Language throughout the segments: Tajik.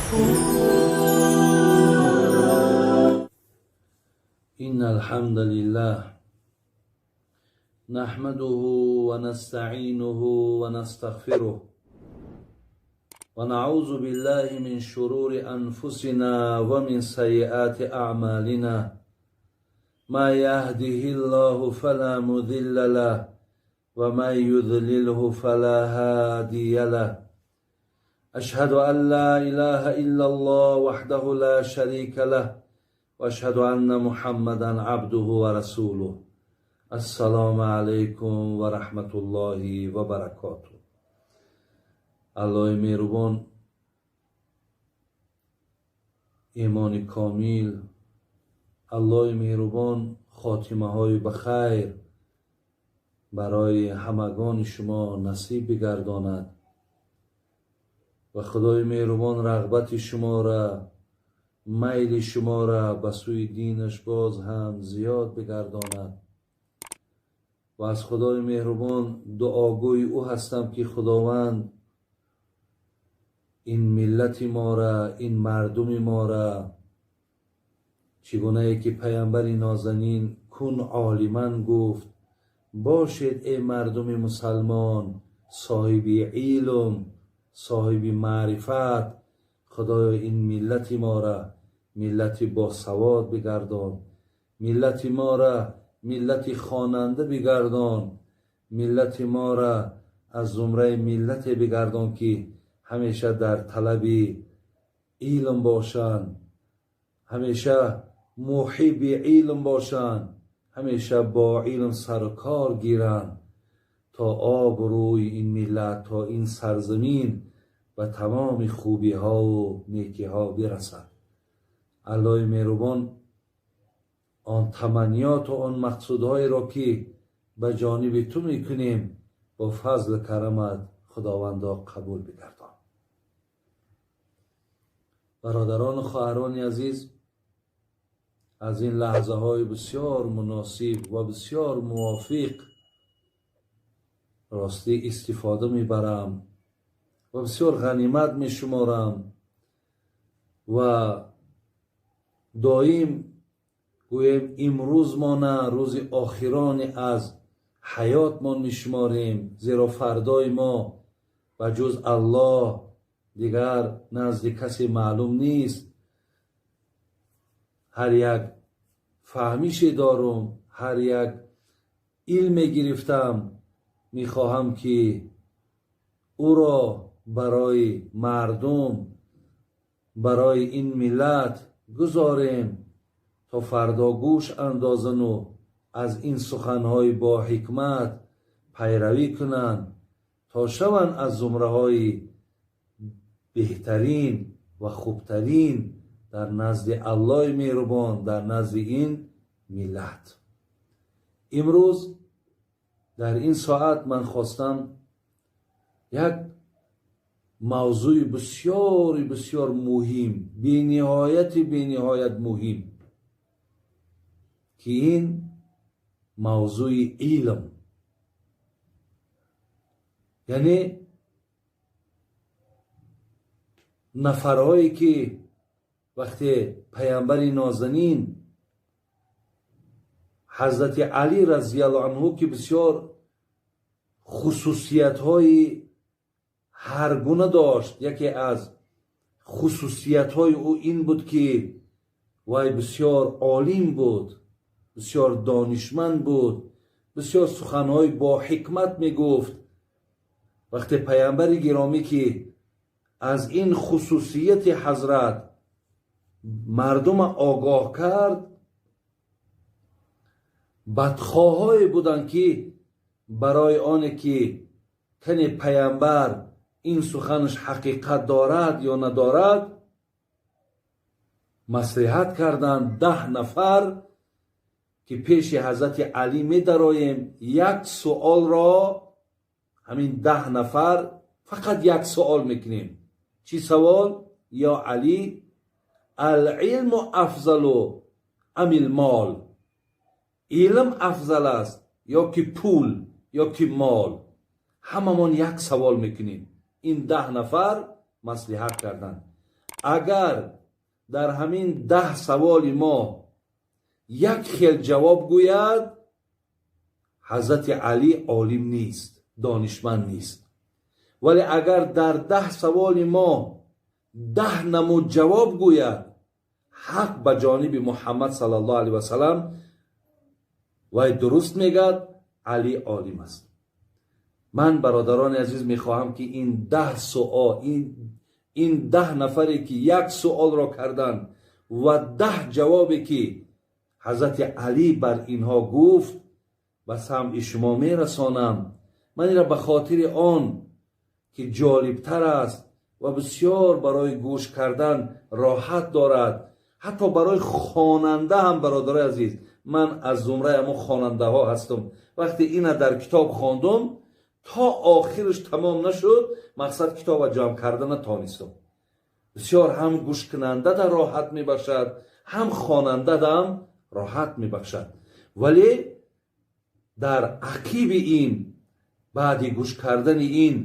إن الحمد لله نحمده ونستعينه ونستغفره ونعوذ بالله من شرور أنفسنا ومن سيئات أعمالنا ما يهده الله فلا مضل له ومن يضلله فلا هادي له أشهد أن لا إله إلا الله وحده لا شريك له وأشهد أن محمدا عبده ورسوله. السلام عليكم ورحمة الله وبركاته. Аллоҳи меҳрубон имони комил, Аллоҳи меҳрубон хотимаҳои бахайр барои ҳамагони шумо насиб бигардонад ва Худои меҳрубон рағбати шуморо, майли шуморо ба сӯи динаш боз ҳам зиёд бигардонад ва аз Худои меҳрубон дуогӯи ӯ ҳастам, ки Худованд ин миллати моро, ин мардуми моро чӣ гунае ки паямбари нозанин кун олиман гуфт, бошед эй мардуми мусалмон соҳиби илм, соҳиби маърифат. Худоё, ин миллати моро миллати босавод бигардон, миллати моро миллати хонанда бигардон, миллати моро аз зумраи миллате бигардон, ки ҳамеша дар талаби илм бошанд, ҳамеша муҳибби илм бошанд, ҳамеша бо илм сарукор гиранд, то обрӯи ин миллат, то ин сарзамин ба тамоми хубиҳову некиҳо бирасад. Аллоҳи меҳрубон он таманниёту он мақсудҳоеро, ки ба ҷониби ту мекунем, бо фазлу карамат Худовандо қабул бигардон. Бародарону хоҳарони азиз, аз ин лаҳзаҳои бисёр муносиб ва бисёр мувофиқ ростӣ истифода мебарам ва бисёр ғанимат мешуморам ва доим гӯем, имрӯзмона рӯзи охирони аз ҳаётмон мешуморем, зеро фардои мо ба ҷуз Аллоҳ дигар назди касе маълум нест. Ҳар як фаҳмише дорум, ҳар як илме гирифтам, мехоҳам, ки ӯро барои мардум, барои ин миллат гузорем, то фардо гӯш андозану аз ин суханҳои бо ҳикмат пайравӣ кунанд, то шаванд аз зумраҳои беҳтарин ва хубтарин дар назди Аллоҳи меҳрубон, дар назди ин миллат. Имрӯз дар ин соат ман хостам як мавзӯи бисёри бисёр муҳим, бениҳояти бениҳоят муҳим, ки ин мавзӯи илм, яъне нафарҳое, ки вақте паямбари нозанин ҳазрати Алӣ разияллоҳу анҳу, ки бисёр хусусиятҳои ҳаргуна дошт, яке аз хусусиятҳои ӯ ин буд, ки вай бисёр олим буд, бисёр донишманд буд, бисёр суханҳои бо ҳикмат мегуфт. Вақте паямбари гиромӣ, ки аз ин хусусияти ҳазрат мардума огоҳ кард, бадхоҳҳое буданд, ки барои оне ки кане паямбар ин суханаш ҳақиқат дорад ё надорад, маслиҳат карданд 10 нафар, ки пеши ҳазрати Алӣ медароем, як суолро ҳамин 10 нафар фақат як суол мекунем. Чӣ савол? Ё Алӣ, алилму афзалу амил мол? Илм афзал аст ё ки пул, ё ки мол? Ҳамамон як савол мекунем. Ин 10 нафар маслиҳат карданд. Агар дар ҳамин 10 саволи мо як хел ҷавоб гӯяд, ҳазрати Алӣ олим нест, донишманд нест. Вале агар дар 10 саволи мо 10 намуд ҷавоб гӯяд, ҳақ ба ҷониби Муҳаммад саллаллоҳу алайҳи васаллам вай дуруст мегӯяд, Алӣ олим аст. Ман бародарони азиз мехоҳам ки ин 10 суол, ин 10 нафаре ки як суолро карданд ва 10 ҷавобе ки ҳазрати Алӣ бар инҳо гуфт ба самъи шумо мерасонам. Ман инро ба хотири он ки ҷолибтар аст ва бисёр барои гӯш кардан роҳат дорад, ҳатто барои хонанда ҳам. Бародарои азиз, ман аз зумраи ҳамон хонандаҳо ҳастам. Вақте ина дар китоб хондум, то охираш тамом нашуд, мақсад китоба ҷамъ карда натонистам. Бисёр ҳам гӯшкунанда дар роҳат мебахшад, ҳам хонанда дам роҳат мебахшад. Вале дар ақиби ин, баъди гӯш кардани ин,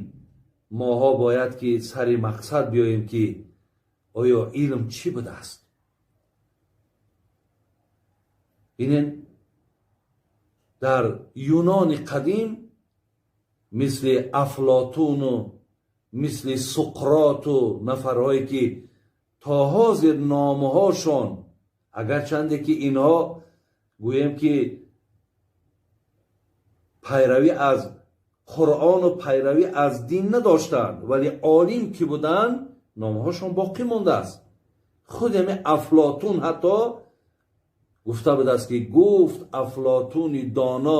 моҳо бояд ки сари мақсад биёем ки оё илм чӣ будааст. Бинен, дар Юнони қадим мисли Афлотуну мисли Суқроту нафарҳое ки то ҳозир номҳошон, агарчанде ки инҳо гӯем ки пайравӣ аз Қуръону пайравӣ аз дин надоштанд, вале олим ки буданд, номҳошон боқӣ мондааст. Худ ҳами Афлотун ҳатто гуфта будааст ки гуфт Афлотуни доно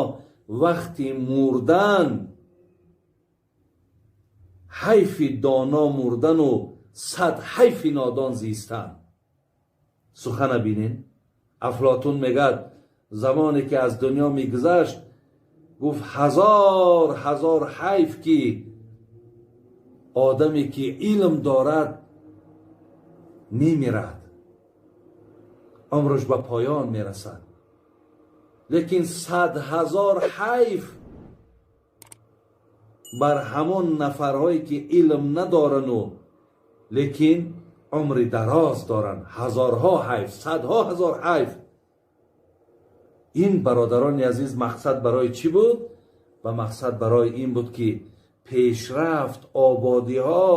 вақти мурдан ҳайфи доно мурдану 100 ҳайфи нодон зистан. Сухана бинен, Афлотун мегӯяд замоне ки аз дунё мегузашт, гуфт ҳазор ҳазор ҳайф ки одаме ки илм дорад мемирад, умраш ба поён мерасад, лекин 100 ҳазор ҳайф бар ҳамон нафарҳое ки илм надорану лекин умри дароз доранд. Ҳазорҳо ҳайф, садҳо ҳазор ҳайф. Ин бародарони азиз мақсад барои чӣ буд? Ба мақсад барои ин буд ки пешрафт, ободиҳо,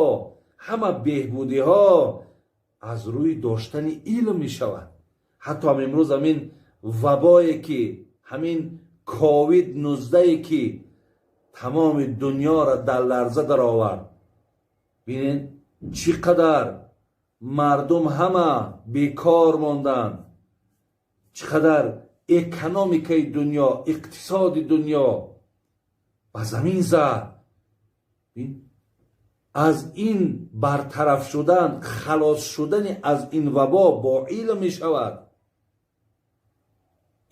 ҳама беҳбудиҳо аз рӯи доштани илм мешавад. Ҳатто ҳам имрӯз ҳамин вабое ки ҳамин ковид-19 ки тамоми дунёро дар ларза даровард, бинед чӣ қадар мардум ҳама бекор монданд, чӣ қадар экономикаи дунё, иқтисоди дунё ба замин зад. Аз ин бартараф шудан, халос шудани аз ин вабо бо илм мешавад.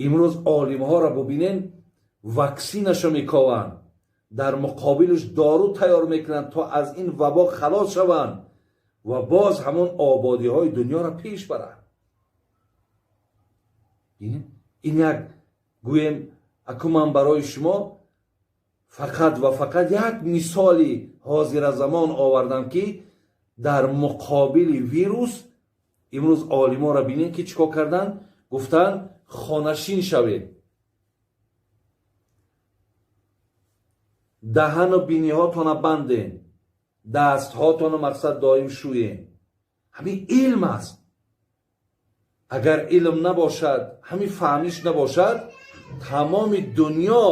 Имрӯз олимҳоро бубинен, ваксинашо мекованд, дар муқобилаш дору тайёр мекунанд то аз ин вабо халос шаванд ва боз ҳамон ободиҳои дунёро пеш баранд. Ин як гӯем, аку ман барои шумо фақат ва фақат як мисоли ҳозиразамон овардам ки дар муқобили вирус имрӯз олимонро бинед ки чӣ кор карданд. Гуфтанд хонашин шавед, даҳану биниҳотона банден, дастҳотона мақсад доим шӯен. Ҳамин илм аст. Агар илм набошад, ҳамин фаҳмиш набошад, тамоми дунё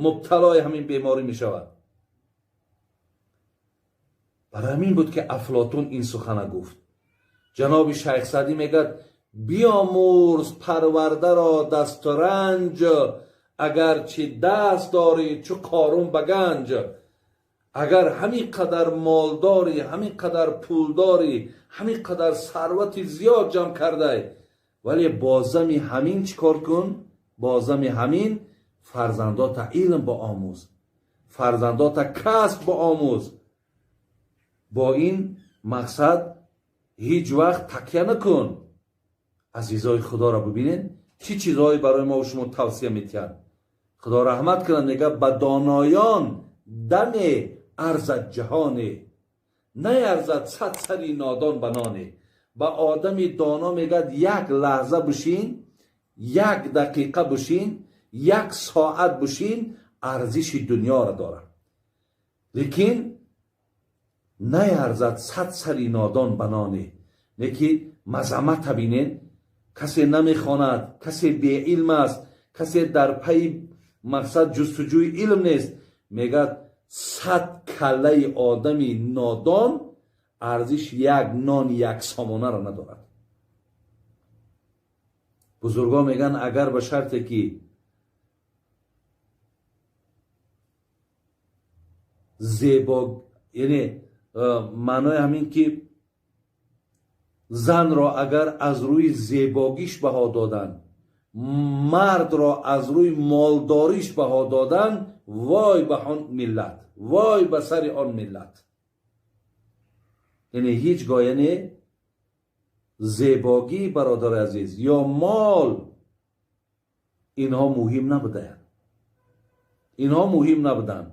мубталои ҳамин беморӣ мешавад. Барои ҳамин буд ки Афлотун ин сухана гуфт. Ҷаноби Шайх Саъдӣ мегӯяд биомӯрз парвардаро дасту ранҷ, агарчи даст дорӣ чу Қорун ба ганҷ. Агар ҳамин қадар молдорӣ, ҳамин қадар пулдорӣ, ҳамин қадар сарвати зиёд ҷамъ кардай, вале бо зами ҳамин чӣ кор кун? Бо зами ҳамин фарзандота илм боомӯз, фарзандота касб боомӯз. Бо ин мақсад ҳеҷ вақт такя накун. Азизои Худоро бибинед, чӣ чизҳое барои мо шумо тавсия метиҳад. Худо раҳмат кунад, мегӯяд ба доноён даме арзад ҷаҳоне, наярзад сад сари нодон ба ноне. Ба одами доно мегӯяд як лаҳза бишин, як дақиқа бишин, як соат бишин, арзиши дунёро дорад. Лекин наярзад 100 сари нодон ба ноне. Лекин мазамата бинен, касе намехонад, касе беилм аст, касе дар пайи мақсад ҷустуҷӯи илм нест, мегӯяд 100 каллаи одами нодон арзиш як нон як сомонаро надорад. Бузургон мегӯянд агар ба шарте ки зебо, яъне маънои ҳамин ки занро агар аз рӯи зебогиш баҳо додан, мардро аз рӯи молдориш баҳо додан, вой ба он миллат, вой ба сари он миллат. Яъне ҳеҷ гоҳ, яъне зебогӣ бародари азиз ё мол инҳо муҳим набуданд, инҳо муҳим набуданд.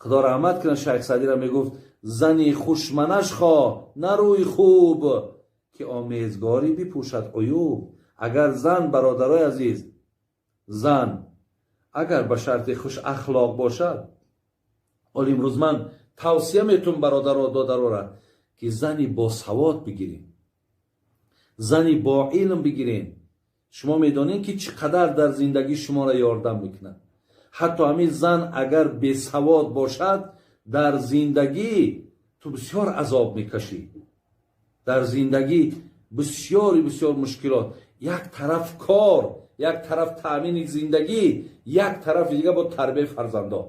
Худо раҳмат кунад Шайх Саъдиро мегуфт зани хушманаш хо на рӯи хуб, ки омезгорӣ бипӯшад уюб. Агар зан бародарои азиз, зан агар ба шарти хуш ахлоқ бошад, ҳол имрӯз ман тавсия метум бародаро додарора ки зани босавод бигирем, зани бо илм бигирем. Шумо медонед ки чӣ қадар дар зиндагӣ шуморо ёрдам мекунад. Ҳатто ҳамин зан агар бесавод бошад, дар зиндагӣ ту бисёр азоб мекашӣ, дар зиндагӣ бисёри бисёр мушкилот. Як тараф кор, як тараф таъмини зиндагӣ, як тарафи дига бо тарбияи фарзандон.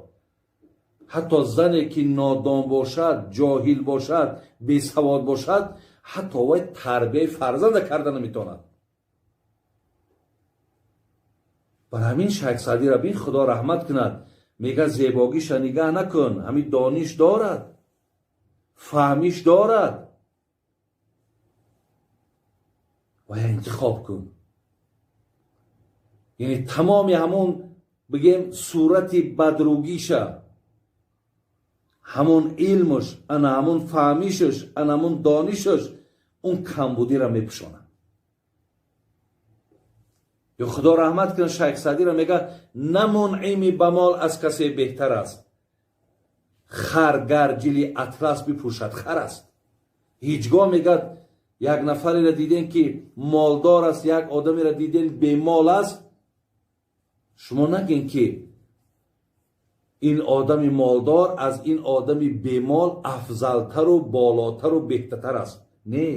Ҳатто зане ки нодон бошад, ҷоҳил бошад, бесавод бошад, ҳатто вай тарбияи фарзанда карда наметавонад. Бар ҳамин Шайх Саъдиро бин, Худо раҳмат кунад, мегӯяд зебогиша нигаҳ накун, ҳамин дониш дорад, фаҳмиш дорад, ва я интихоб кун. Яъне тамоми ҳамон бигем сурати бадругиша, ҳамон илмаш, ана ҳамон фаҳмишаш, ана ҳамон донишаш он камбудиро мепӯшонад. Ё Худо раҳмат кунад Шайх Саъдиро мегӯяд на мунъими ба мол аз касе беҳтар аст, хар гар ҷили атлас бипӯшад хар аст. Ҳеҷ гоҳ мегӯяд як нафареро дидем ки молдор аст, як одамеро дидем бемол аст, шумо нагин ки ин одами молдор аз ин одами бемол афзалтару болотару беҳтартар аст. Не,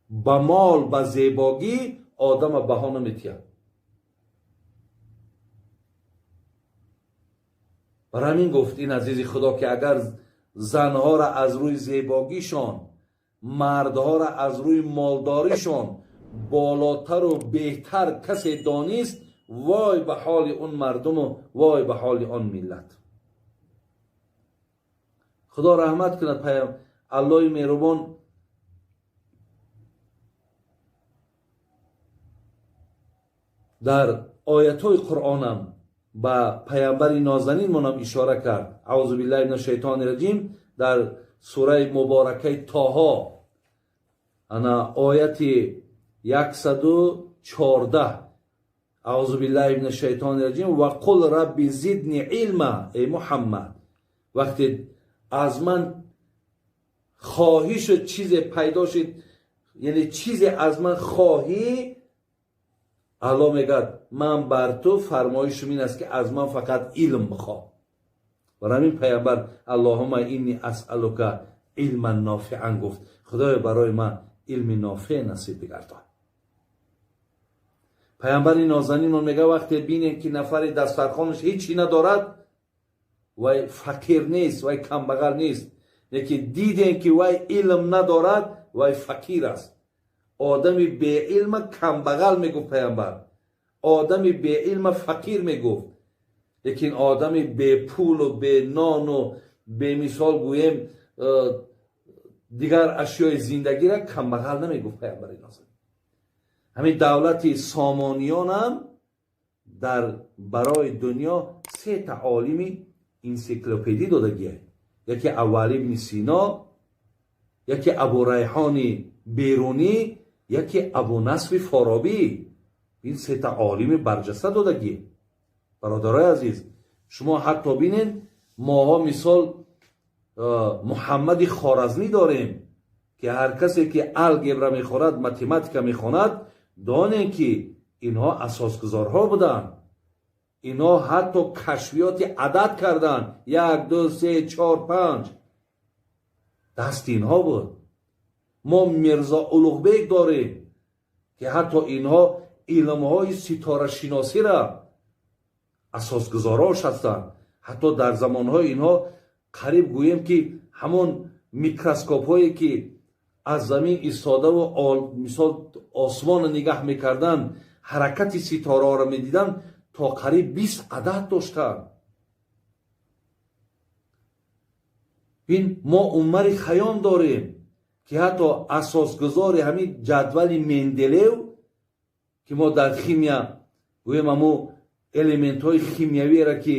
ба мол, ба зебогӣ одама баҳо наметиҳад. Бар ҳамин гуфт ин азизи Худо ки агар занҳоро аз рӯи зебогишон, мардҳоро аз рӯи молдоришон болотару беҳтар касе донист, вой ба ҳоли он мардуму вой ба ҳоли он миллат. Худо раҳмат кунад паям Аллоҳи меҳрубон дар оятҳои Қуръонам ба паямбари нозанинмонам ишора кард. Аузу биллаҳи минаш шайтони раҷим дар сураи муборакаи Тоҳо ана ояти 114 аузу биллаҳи минаш шайтони раҷим ва қул рабби зидни илма. Эй Муҳаммад, вақте аз ман хоҳишу чизе пайдо шуд, яъне чизе аз ман хоҳӣ, Аллоҳ мегӯяд ман бар ту фармоишум ин аст ки аз ман фақат илм бихоҳ. Бар ҳамин паямбар Аллоҳумма инни асъалука илман нофиан гуфт. Худоё барои ман илми нофеъ насиб бигардон. Паямбари нозанинмон мегӯяд вақте бинем ки нафаре дастархонаш ҳеҷ чӣ надорад, вай фақир нест, вай камбағал нест, лекин дидем ки вай илм надорад, вай фақир аст. Одами беилма камбағал мегуфт паямбар, одами беилма фақир мегуфт, лекин одами бепулу бенону бемисол гӯем дигар ашёи зиндагиро камбағал намегуфт паямбари нозанин. Ҳамин давлати сомониёнам дар барои дунё се та олими энсиклопедӣ додагия. Яке Абуалӣ ибни Сино, Яке Абу Райҳони Берунӣ, яке Абу Насри Форобӣ. Ин сета олими барҷаста додагӣ. Бародарои азиз, шумо ҳатто бинед, моҳо мисол Муҳаммади Хоразмӣ дорем, ки ҳар касе ки алгебра мехонад, математика мехонад, донем ки инҳо асосгузорҳо буданд. Инҳо ҳатто кашфиёти адад карданд. 1, 2, 3, 4, 5 дасти инҳо буд. Мо Мирзо Улуғбек дорем, ки ҳатто инҳо илмҳои ситорашиносиро асосгузорош ҳастанд. Ҳатто дар замонҳои инҳо қариб гӯем ки ҳамон микроскопҳое ки аз замин истодаву мисол осмонро нигаҳ мекарданд, ҳаракати ситораҳоро медиданд, то қариб 20 адад доштанд. Бин, мо Умари Хайём дорем, ки ҳатто асосгузори ҳамин ҷадвали Менделеев, ки мо дар химия гӯем ҳамо элементҳои химиявиро, ки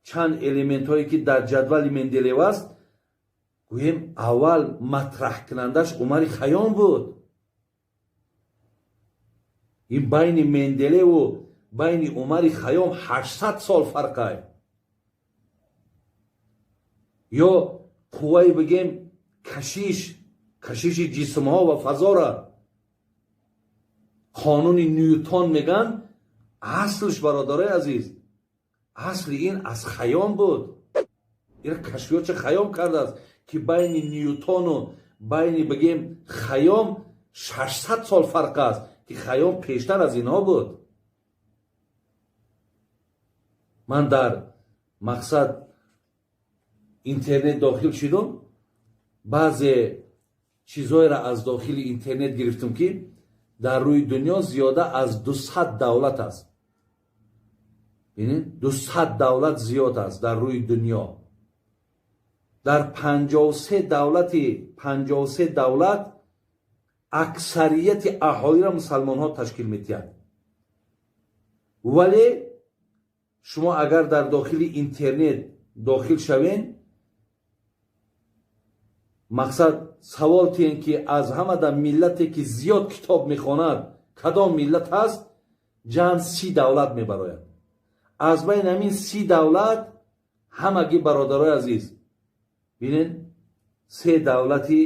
чанд элементҳое ки дар ҷадвали Менделеев аст, гӯем аввал матраҳкунандаш Умари Хайём буд. Ин байни Менделееву байни Умари Хайём 800 сол фарқай. Ё қувваи бигем кашиши ҷисмҳо ва фазора қонуни Ньютон меган, аслш бародарои азиз, асли ин аз Хайём буд. Ин кашфиётча Хайём кардааст, ки байни Ньютону байни бигем Хайём 600 сол фарқ аст, ки Хайём пештар аз инҳо буд. Ман дар мақсад интернет дохил шудум, баъзе чизҳоеро аз дохили интернет гирифтум, ки дар рӯи дунё зиёда аз 200 давлат аст. Бинед, 200 давлат зиёд аст дар рӯи дунё. Дар 53 давлат аксарияти аҳолиро мусалмонҳо ташкил медиҳад. Вале шумо агар дар дохили интернет дохил шавен, мақсад савол тиен, ки аз ҳамада миллате ки зиёд китоб мехонад кадом миллат ҳаст, ҷамъ 30 давлат мебарояд. Аз байни ҳамин 30 давлат ҳамагӣ, бародарои азиз, бинед, 3 давлати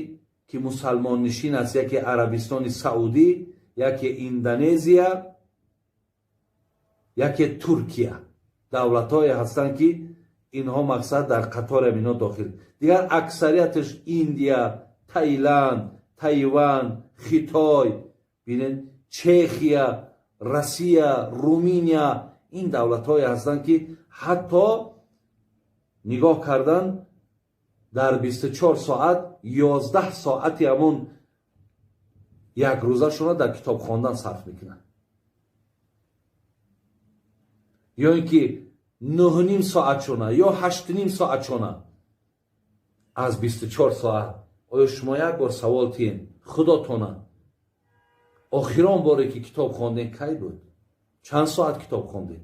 ки мусалмоннишин аст, яке Арабистони Саудӣ, яке Индонезия, яке Туркия. Давлатҳое ҳастанд, ки инҳо мақсад дар қатори инҳо дохил. Дигар аксарияташ Индия, Таиланд, Тайван, Хитой, бинед, Чехия, Россия, Руминия, ин давлатҳое ҳастанд, ки ҳатто нигоҳ кардан дар 24 соат 11 соати ҳамон як рӯзашонро дар китоб хондан сарф мекунанд. Ё ин ки 9.5 соатшона ё 8.5 соатшона аз 24 соат. Оё шумо як бор савол тиен худотона, охирон боре ки китоб хонден кай буд? Чанд соат китоб хонден?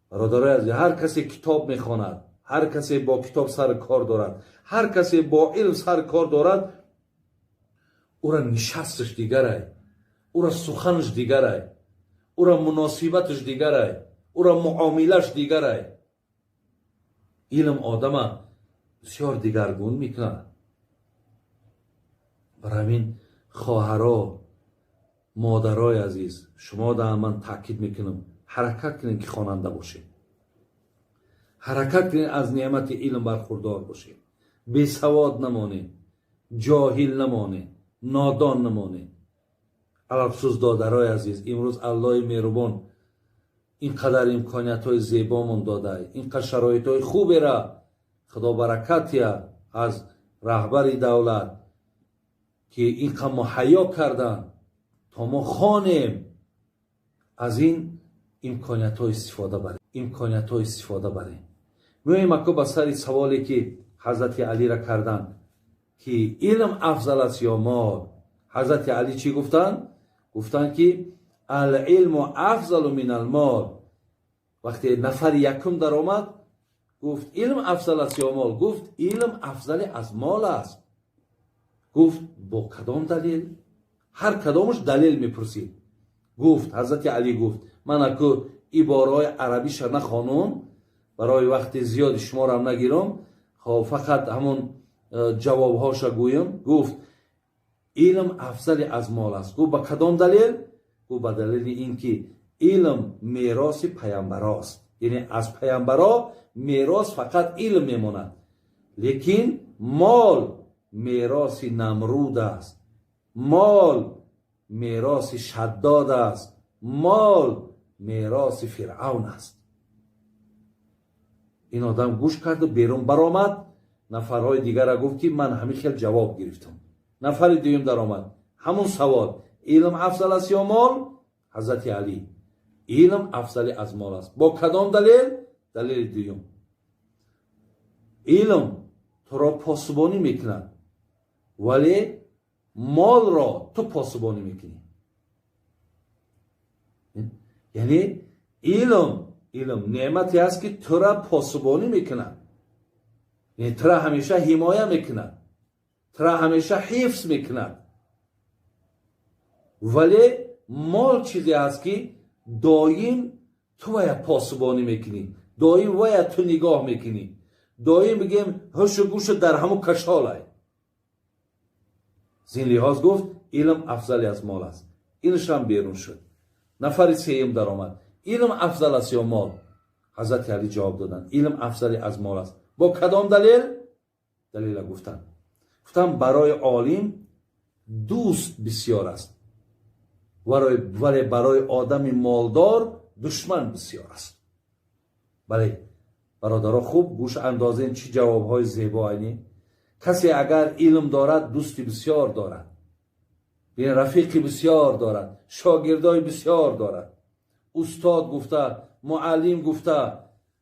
Бародарои азиз, ҳар касе китоб мехонад, ҳар касе бо китоб сар кор дорад, ҳар касе бо илм сар кор дорад, ӯра нишасташ дигарай, ӯра суханаш дигарай, ӯра муносибаташ дигарай, ӯра муомилаш дигарай. Илм одама бисёр дигаргун мекунад. Бар ҳамин хоҳаро, модарои азиз, шумо да ман таъкид мекунам, ҳаракат кунед ки хонанда бошед, ҳаракат кунед аз неъмати илм бархурдор бошед, бесавод намонед, ҷоҳил намонед, нодон намонед. Алафсӯз додарои азиз, имрӯз Аллоҳи меҳрубон ин қадар имкониятҳои зебомон дода, ин қадар шароитҳои хубера худо баракатия аз раҳбари давлат, ки ин қадар муҳайё карданд то мо хонем, аз ин имкониятҳо истифода барем, имкониятҳо истифода барем. Меоем ако ба сари саволе ки ҳазрати Алира карданд, ки илм афзал аст ё мол. Ҳазрати Али чӣ гуфтанд? Гуфтанд ки ал-илму афзалу минал мол. Вақте нафари якум даромад, гуфт илм афзал аст ё мол? Гуфт илм афзали аз мол аст. Гуфт, бо кадом далел? Ҳар кадомаш далел мепурсид. Гуфт, ҳазрати Алӣ гуфт, ман аку ибораҳои арабиша нахонум, барои вақти зиёди шуморам нагирам, хоб, фақат ҳамон ҷавобҳоша гӯям. Гуфт, илм афзали аз мол аст. Гуфт, ба кадом далел? Гуфт, ба далели ин ки илм мероси паямбарост, яъне аз паямбаро мерос фақат илм мемонад, лекин мол мероси Намруд аст, мол мероси Шаддод аст, мол мероси Фиръавн аст. Ин одам гӯш карду берун баромад, нафарҳои дигара гуфт, ки ман ҳамин хел ҷавоб гирифтам. Нафари дуюм даромад, ҳамун савол: илм афзал аст ё мол? Ҳазрати Алӣ: илм афзали аз мол аст. Бо кадом далел? Далели дуюм: илм туро посубонӣ мекунад, вале молро ту посубонӣ мекунӣ. Яъне илм неъмате аст, ки тура посубонӣ мекунад, яъне тура ҳамеша ҳимоя мекунад, тура ҳамеша ҳифз мекунад, вале мол чизе аст, ки доим ту вая посубонӣ мекунӣ, доим вая ту нигоҳ мекунӣ, доим, бигем, ҳушу гӯшу дар ҳамун кашолай. Зин лиҳоз, гуфт, илм афзали аз мол аст. Инашам берун шуд. Нафари сеюм даромад: илм афзал аст ё мол? Ҳазрати Алӣ ҷавоб доданд: илм афзали аз мол аст. Бо кадом далел? Далела гуфтанд. Гуфтанд, барои олим дӯст бисёр аст, вале барои одами молдор душман бисёр аст. Бале, бародаро, хуб гӯш андозен, чӣ ҷавобҳои зебо. Айни касе агар илм дорад, дӯсти бисёр дорад, рафиқи бисёр дорад, шогирдои бисёр дорад, устод гуфта, муаллим гуфта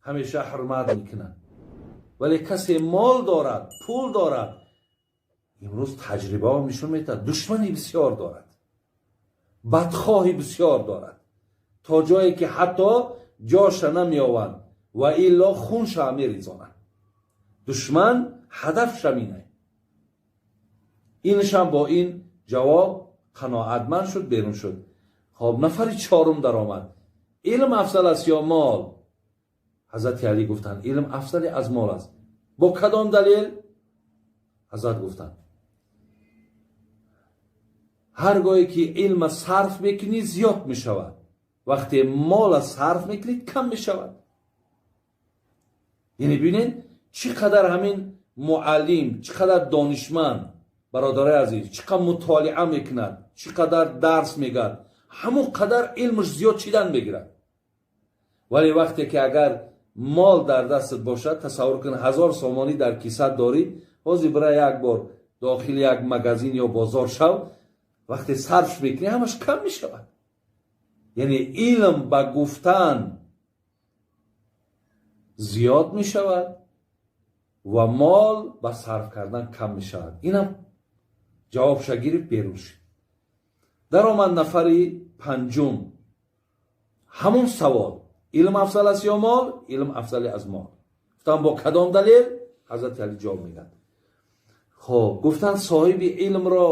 ҳамеша ҳурмат мекунад. Вале касе мол дорад, пул дорад, имрӯз таҷрибаҳо нишон медиҳад, душмани бисёр дорад, бадхоҳи бисёр дорад, то ҷое ки ҳатто ҷоша намеёванд ва илло хунша меризонанд. Душман ҳадафша минай. Инашам бо ин ҷавоб қаноатманд шуд, берун шуд. Хоб, нафари чорум даромад: илм афзал аст ё мол? Ҳазрати Алӣ гуфтанд, илм афзали аз мол аст. Бо кадом далел? Ҳазрат гуфтанд, ҳар гоҳе ки илма сарф мекунӣ, зиёд мешавад, вақте мола сарф мекунӣ, кам мешавад. Яъне бинед, чӣ қадар ҳамин муаллим, чӣ қадар донишманд, бародарои азиз, чӣ қадар мутолиа мекунад, чӣ қадар дарс мегӯяд, ҳамон қадар илмаш зиёд шидан мегирад. Вале вақте ки агар мол дар дастат бошад, тасаввур кун, 1000 сомонӣ дар кисат дорӣ, ҳозир бира як бор дохили як магазин ё бозор шав, вақте сарф мекунӣ, ҳамаш кам мешавад. Яъне илм ба гуфтан зиёд мешавад ва мол ба сарф кардан кам мешавад. Инам ҷавобша гирифт, берун шуд. Даромад нафари панҷум, ҳамон савол: илм афзал аст ё мол? Илм афзали аз мол. Гуфтам, бо кадом далел? Ҳазрати Алӣ ҷавоб мегӯяд. Хоб, гуфтанд, соҳиби илмро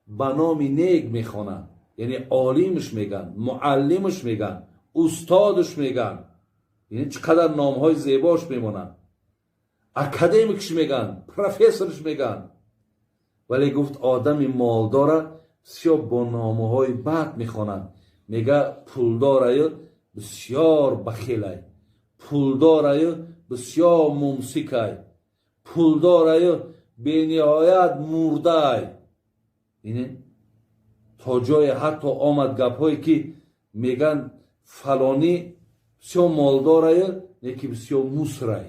ба номи нек мехонанд, яъне олимш мегӯянд, муаллимш мегӯянд, устодш мегӯянд, яъне чӣ қадар номҳои зебош мемонанд, академикш мегӯянд, профессорш мегӯянд. Вале, гуфт, одами молдора бисёр бо номҳои бад мехонанд. Мега, пулдораю бисёр бахилай, пулдораю бисёр мумсикай, пулдораю бениҳоят мурдай. То ҷое ҳатто омад гапҳое, ки мегӯянд, фалонӣ бисёр молдораю, неки бисёр мусрай,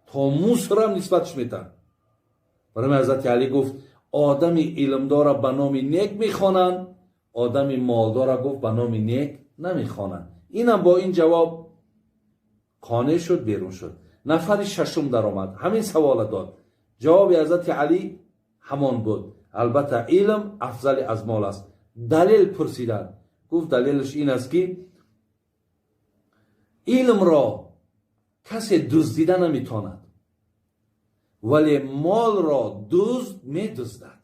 то мусрам нисбатш метаҳанд. Барои ҳазрати Алӣ гуфт, одами илмдора ба номи нек мехонанд, одами молдора, гуфт, ба номи нек намехонанд. Инам бо ин ҷавоб қонеъ шуд, берун шуд. Нафари шашум даромад, ҳамин савола дод. Ҷавоби ҳазрати Алӣ ҳамон буд: албатта, илм афзали аз мол аст. Далел пурсиданд. Гуфт, далелаш ин аст, ки илмро касе дуздида наметавонад, вале молро дузд медуздад.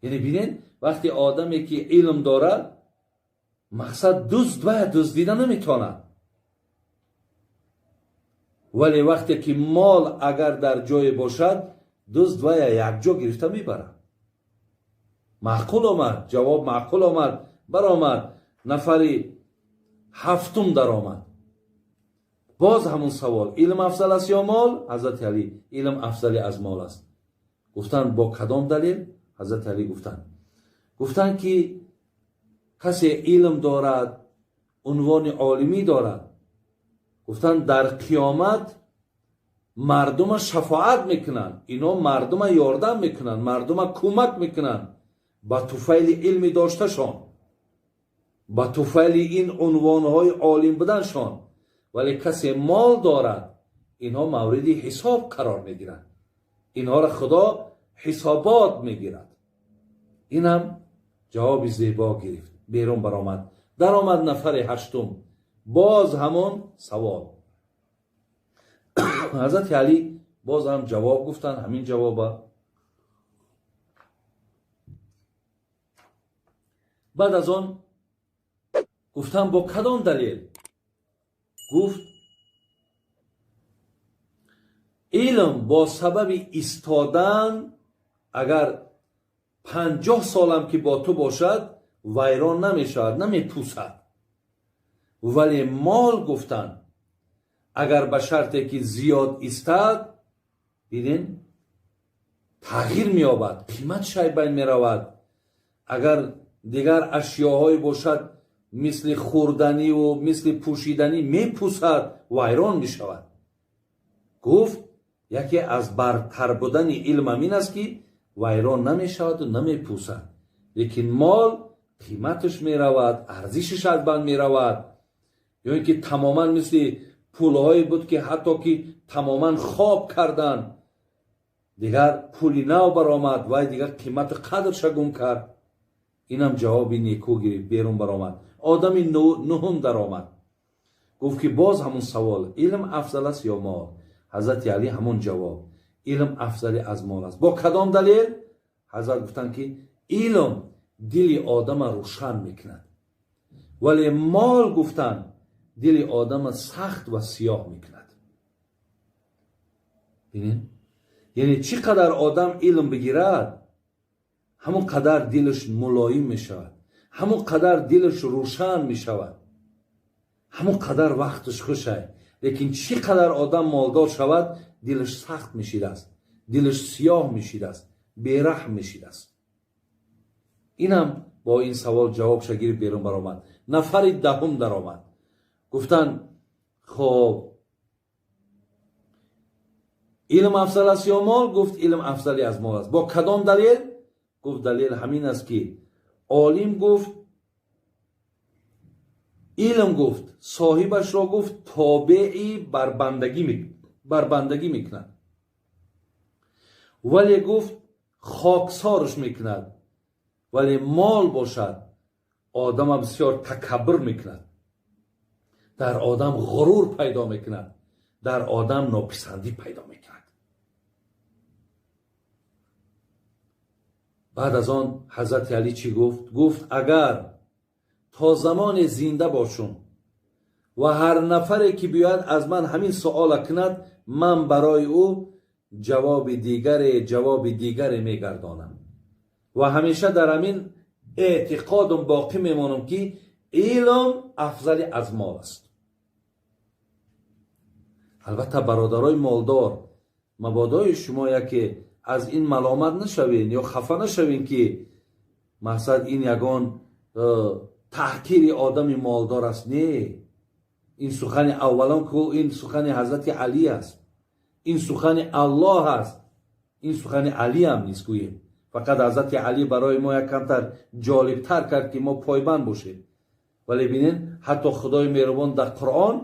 Яъне бинед, вақте одаме ки илм дорад, мақсад дузд вая дуздида наметавонад. Вале вақте ки мол агар дар ҷое бошад, дузд вая якҷо гирифта мебарад. Маъқул омад, ҷавоб маъқул омад, баромад. Нафари ҳафтум даромад. Боз ҳамун савол: илм афзал аст ё мол? Ҳазрати Алӣ: илм афзали аз мол аст. Гуфтанд: бо кадом далел? Ҳазрати Алӣ гуфтанд ки касе илм дорад, унвони олимӣ дорад, гуфтанд дар қиёмат мардума шафоат мекунанд, ино мардума ёрдам мекунанд, мардума кӯмак мекунанд ба туфайли илми дошташон, ба туфайли ин унвонҳои олим буданшон. Вале касе мол дорад, инҳо мавриди ҳисоб қарор мегиранд, инҳоро Худо ҳисобот мегирад. Инам ҷавоби зебо гирифт, берун баромад. Даромад нафари ҳаштум, боз ҳамон савол. Ҳазрати Алӣ боз ҳам ҷавоб гуфтанд, ҳамин ҷавоба. Баъд аз он гуфтанд: бо кадом далел? Гуфт: илм бо сабаби истодан агар 50 солам ки бо ту бошад, вайрон намешавад, намепӯсад. Вале мол, гуфтанд, агар ба шарте ки зиёд истад, дидин, тағйир меёбад, қимат шайбайн меравад. Агар дигар ашёҳое бошад, мисли хӯрданиву мисли пӯшиданӣ, мепӯсад, вайрон мешавад. Гуфт: яке аз бартар будани илм ин аст ки вайрон намешаваду намепӯсад, лекин мол қиматаш меравад, арзишаш аз банд меравад. Ё ин ки тамоман мисли пулҳое буд ки ҳатто ки тамоман хоб карданд, дигар пули нав баромад, вай дигар қимату қадрша гум кард. Инам ҷавоби неку гирифт, берун баромад. Одами нуҳум даромад. Гуфт ки боз ҳамун савол: илм афзал аст ё мол? Ҳазрати Алӣ ҳамун ҷавоб: илм афзали аз мол аст. Бо кадом далел? Ҳазрат гуфтанд ки илм дили одама рӯшан мекунад, вале мол, гуфтанд, дили одама сахт ва сиёҳ мекунад. Бинед, яъне чӣ қадар одам илм бигирад, ҳамон қадар дилаш мулоим мешавад, ҳамон қадар дилаш рӯшан мешавад, ҳамон қадар вақташ хушай. Лекин чӣ қадар одам молдор шавад, дилаш сахт мешидааст, дилаш сиёҳ мешидааст, бераҳм мешидааст. Инам бо ин савол ҷавобша гирифт, берун баромад. Нафари даҳум даромад. Гуфтанд: хоб, илм афзал аст ё мол? Гуфт: илм афзали аз мол аст. Бо кадом далел? Гуфт: далел ҳамин аст ки олим, гуфт, илм, гуфт, соҳибашро, гуфт, тобеи барбандагӣ мекунад, вале, гуфт, хоксорш мекунад. Вале мол бошад, одама бисёр такаббур мекунад, дар одам ғурур пайдо мекунад, дар одам нописандӣ пайдо мекунад. Баъд аз он Ҳазрати Алӣ чӣ гуфт? Гуфт: агар то замоне зинда бошум ва ҳар нафаре ки биёяд аз ман ҳамин суола кунад, ман барои ӯ ҷавоби дигаре мегардонам ва ҳамеша дар ҳамин эътиқодум боқӣ мемонам ки илм афзали аз мол аст. Албатта, бародарои молдор, мабодои шумо яке аз ин маломат нашавед ё хафа нашавед ки мақсад ин ягон таҳқири одами молдор аст. Не, ин сухани аввалон ку ин сухани Ҳазрати Алӣ аст, ин сухани Аллоҳ аст, ин сухани Алӣ ҳам нест. Гӯем, фақат Ҳазрати Алӣ барои мо як камтар ҷолибтар кард ки мо пойбанд бошем. Вале бинед, ҳатто Худои меҳрубон дар Қуръон,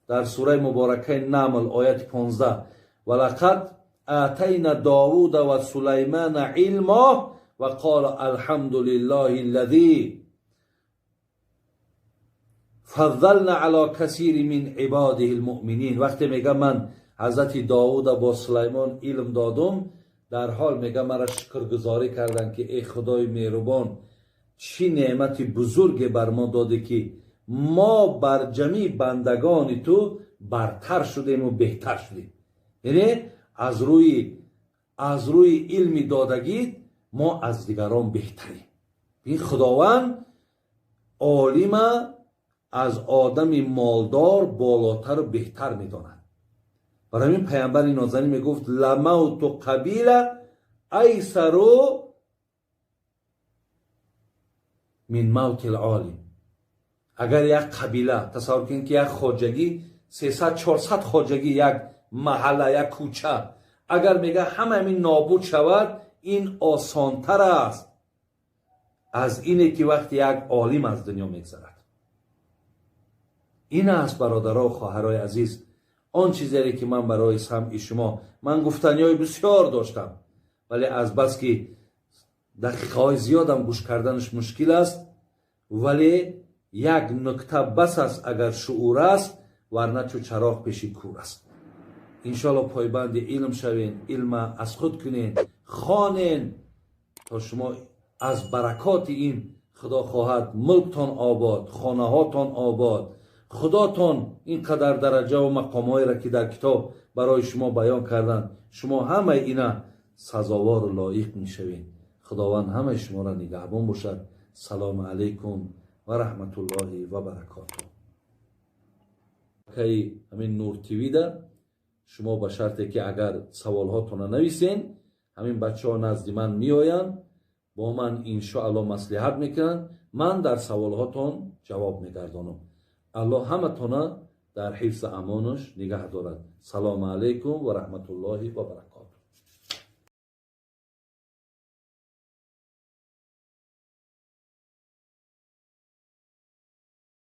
дар сураи муборакаи Намл, ояти 15: валақад атайна Довуда ва Сулаймана илмо ва қола алҳамду лиллаҳи аллазӣ фаззална ало касири мин ибодиҳи лмуъминин. Вақте мегӯям ман Ҳазрати Довуда бо Сулаймон илм додум, Дар ҳол мега мара шукргузорӣ карданд, ки эй Худои меҳрубон, чӣ неъмати бузурге бар мо додӣ, ки мо бар ҷамии бандагони ту бартар шудему беҳтар шудем. Яъне аз рӯи илми додагит мо аз дигарон беҳтарем. Ин Худованд олима аз одами молдор болотару беҳтар медонад. Барои ҳамин паямбари нозанин мегуфт: ламавту қабила айсару мин мавтил олим. Агар як қабила, тасаввур кунед, ки як хоҷагӣ, 300-400 хоҷагӣ, як маҳалла, як кӯча, агар мега ҳама ҳамин нобуд шавад, ин осонтар аст аз ине ки вақте як олим аз дунё мегзарад. Ин аст, бародаро, хоҳарои азиз, он чизере ки ман барои самъи шумо, ман гуфтаниҳои бисёр доштам, вале азбаски дақиқаҳои зиёдам гӯш карданаш мушкил аст, вале як нукта бас аст, агар шуур аст, варна чу чароғ пеши кур аст. Иншоалло пойбанди илм шавен, илма аз худ кунен, хонен, то шумо аз баракоти ин, Худо хоҳад, мулктон обод, хонаҳотон обод, Худотон ин қадар дараҷаву мақомҳоеро, ки дар китоб барои шумо баён карданд, шумо ҳамаи ина сазовору лоиқ мешавед. Худованд ҳамаи шуморо нигаҳбон бошад. Салому алайкум ва раҳматуллоҳи ва баракотуҳ. Кай ҳамин Нур ТВда шумо ба шарте ки агар саволҳотонро нависен, ҳамин бачаҳо назди ман меоянд, бо ман иншоалло маслиҳат мекунанд, ман дар саволҳотон ҷавоб мегардонам. Аллоҳ ҳаматона дар ҳифзи амонаш нигаҳ дорад. Салому алайкум ва раҳматуллоҳи ва баракотуҳ.